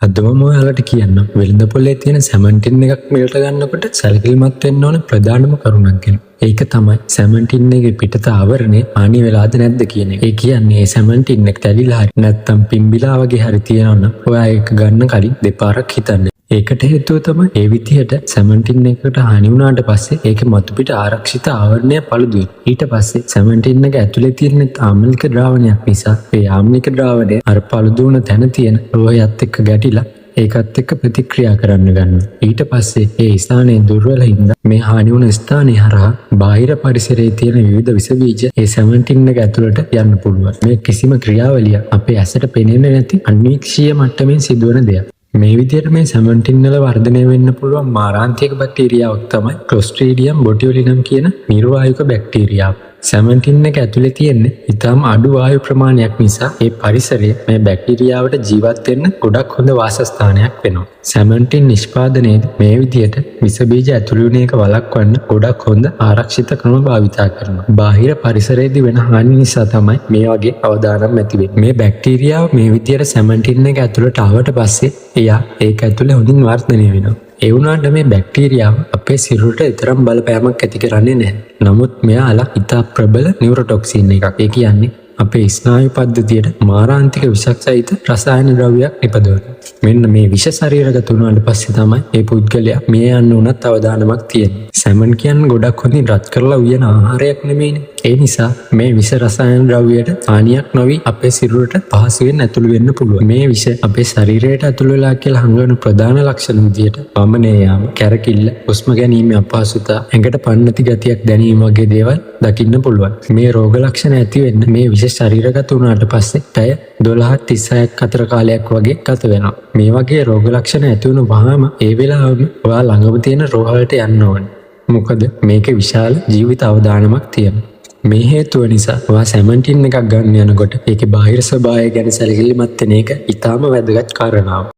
අද මම ඔයාලට කියන්නම් වෙළඳ පොලේ තියෙන සැමන් ටින් එකක් මිලට ගන්නකොට සැලකිලිමත් වෙන්න ඕන ප්‍රධානම කරුණක් ගැන. ඒක තමයි සැමන් ටින් එකේ පිටත ආවරණය හානි වෙලාද නැද්ද කියන එක. ඒ කියන්නේ ඒ සැමන් ටින් එක තැලිලා හරි නැත්නම් පිම්බිලා වගේ හරි තියෙනවා නම් ඔයා ඒක ගන්න කලින් දෙපාරක් හිතන්න. ඒකට හේතුව තමයි ඒ විදිහට සැමන් ටින් එකකට හානි වුණාට පස්සේ ඒකේ මතු පිට ආරක්ෂිත ආවරණය පළුදු වෙනවා. ඊට පස්සේ සැමන් ටින් එක ඇතුලේ තියෙන ආම්ලික ද්‍රාවණයක් නිසා ඒ ආම්ලික ද්‍රාවණය අර පළුදු වුණ තැන තියෙන ලෝහයත් එක්ක ගැටිලා ඒකත් එක්ක ප්‍රතික්‍රියා කරන්න ගන්නවා. ඊට පස්සේ ඒ ස්ථානයේ දුර්වල හින්දා මේ හානි වුණ ස්ථානය හරහා බාහිර පරිසරයේ තියෙන විවිධ විස බීජ ඒ සැමන් ටින් එක ඇතුළට යන්න පුළුවන්. මේ කිසිම ක්‍රියාවලියක් අපේ ඇසට පෙනෙන්නේ නැති අන්වීක්ෂීය මට්ටමින් සිදුවන දෙයක්. මේ විදිහට මේ සැමන් ටින් වල වර්ධනය වෙන්න පුළුවන් මාරාන්තික බැක්ටීරියාවක් තමයි ක්ලොස්ට්‍රීඩියම් බොටියුලිනම් කියන නිර්වායුක බැක්ටීරියාව. සැමන් ටින් එක ඇතුලේ තියෙන්නේ ඉතාම අඩු වායු ප්‍රමාණයක් නිසා ඒ පරිසරය මේ බැක්ටීරියාවට ජීවත් වෙන්න ගොඩක් හොඳ වාසස්ථානයක් වෙනවා. සැමන් ටින් නිෂ්පාදනයේදී මේ විදිහට විස බීජ ඇතුළු වෙන එක වළක්වන්න ගොඩක් හොඳ ආරක්ෂිත ක්‍රම භාවිතා කරනවා. බාහිර පරිසරයේදී වෙන හානි නිසා තමයි මේ වගේ අවදානම් ඇති වෙන්නේ. මේ බැක්ටීරියාව මේ විදිහට සැමන් ටින් එක ඇතුළට ආවට පස්සේ එයා ඒක ඇතුලේ හොඳින් වර්ධනය වෙනවා. ඒ වුණාට මේ බැක්ටීරියාව අපේ සිරුරට එතරම් බලපෑමක් ඇති කරන්නේ නැහැ. නමුත් මෙයාලා ඉතා ප්‍රබල නියුරෝටොක්සින් එකක්. ඒ කියන්නේ අපේ ස්නායු පද්ධතියට මාරාන්තික විෂක් සහිත රසායන ද්‍රව්‍යයක් නිපදවනවා. මෙන්න මේ විෂ ශරීරගත වුණාට පස්සේ තමයි ඒ පුද්ගලයා මිය යන්න උනත් අවදානමක් තියෙන්නේ. සැමන් කියන්නේ ගොඩක් හොඳින් රත් කරලා උයන ආහාරයක් නෙමෙයිනේ. ඒ නිසා මේ විෂ රසායන ද්‍රව්‍යයට හානියක් නොවි අපේ සිරුරට පහසුවෙන් ඇතුළු වෙන්න පුළුවන්. මේ විෂ අපේ ශරීරයට ඇතුළු වෙලා කියලා හංගවන ප්‍රධාන ලක්ෂණ විදියට වමනේ යාම, කැරකිල්ල, හුස්ම ගැනීමේ අපහසුතා, ඇඟට පන්නති ගතියක් දැනීම වගේ දේවල් දකින්න පුළුවන්. මේ රෝග ලක්ෂණ ඇති වෙන්න මේ විෂ ශරීරගත වුණාට පස්සේ පැය 12ක් 36ක් අතර කාලයක් වගේ ගත වෙනවා. මේ වගේ රෝග ලක්ෂණ ඇති වුණ වහාම ඒ වෙලාවෙම ඔයා ළඟම තියෙන රෝහලට යන්න ඕනේ. මොකද මේකේ විශාල ජීවිත අවදානමක් තියෙනවා. මේ හේතුව නිසා ඔයා සැමන් ටින් එකක් ගන්න යනකොට ඒකේ බාහිර ස්වභාවය ගැන සැලකිලිමත් වෙන එක ඉතාම වැදගත් කාරණාවක්.